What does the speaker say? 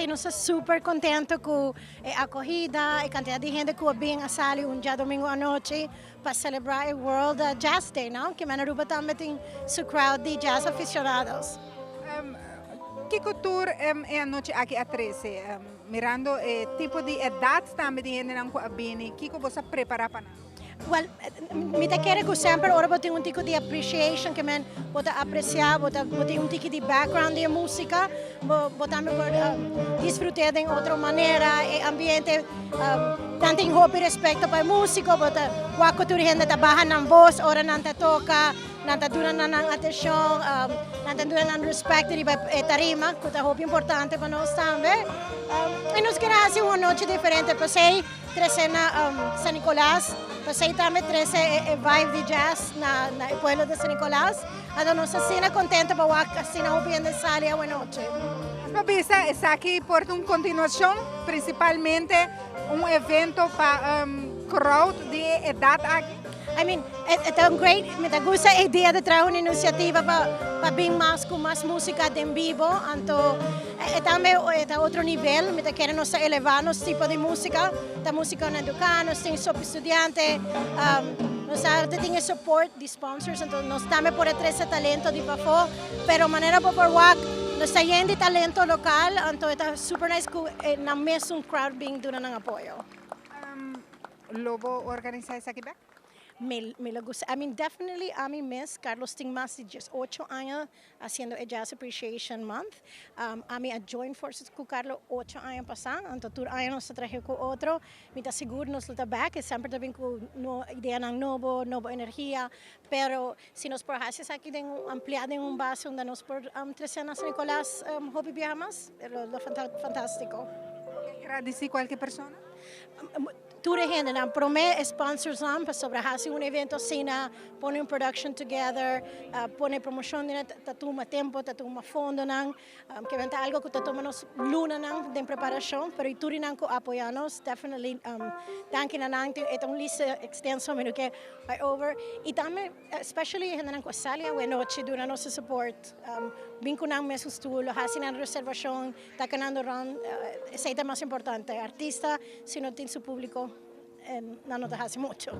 Sí, nos ta super contento cu e acogida, e cantidad di hende cu a bin a sali un diadomingo anochi pa celebra e World Jazz Day, no? Kimen Aruba tambe tin su crowd di jazz aficionados. Kico tur e anochi aki a trece? Mirando e tipo di edad tambe di hendenan cu a bini, kico boso a prepara pa nan? Well, mi ta kere cu semper ora bo tin un tiki di appreciation, ke men bo ta aprecia, bo ta bo tin un tiki di background di e musica, bo bo tambe por disfrut'é den otro manera, e ambiente, nan tin hopi respecto pa e musico, bo ta wak cu tur hende ta baha nan voz ora nan ta toca, nan ta duna nan nan atencion, nan ta duna nan respecto riba e tarima, cu ta hopi importante pa nos tambe. Y nos kier a haci un anochi diferente, p'esey. Trece na San Nicolas, pasey tambe trece e vibe di jazz na e pueblo di San Nicolas. Anto nos asina contento pa wak asina hopi hende sali awe nochi. Nos por bisa esaki por ta un continuacion, principalmente un evento pa crowd di e edad aki? I mean, e ta un great, mi ta gusta e idea di traha un iniciativa pa bin mas cu mas musica den bibo, anto e tambe e ta otro nivel, mi ta kere nos ta eleva nos tipo di musica, ta musiconan educa, nos tin sopi studiante, nos ta tin e support di sponsors, anto nos tambe por a trece talento di pafo, pero manera bo por wak nos ta yen di talento local, anto e ta super nice cu nan mesun crowd bin duna nan apoyo. Lo bo organisa esaki bek? Mi mi lo gusta, I mean definitely ami mes, Carlos tin mas di diesocho aña haciendo e Jazz Appreciation Month, ami a join forces cu Carlo ocho aña pasa, anto tur aña nos ta traha cu otro, mi ta sigur nos lo ta bek, e semper ta bin cu ideanan nobo, nobo energia, pero si nos por haci esaki den un amplia den un base unda nos por trece na San Nicolas hopi biaha mas, lo lo fantastico. Gradici cualke persona? Tur e hendenan, prome e sponsorsnan pasobra hasi un evento asina, pone un production together, pone promocion den ta tuma tempo, ta tuma fondonan, ke ta algo ku ta tuma nos lunanan den preparacion, pero tur nan ku apoya nos definitely danki na nan, e ta un lista extenso mi no ke bai over, y tambe especially e hendenan ku a sali awe nochi duna nos e support, bin ku nan mes un stoel, hasi nan reservacion. Ta canando rond, esey ta mas importante. Artista si no tin su publico nan no ta haci mucho.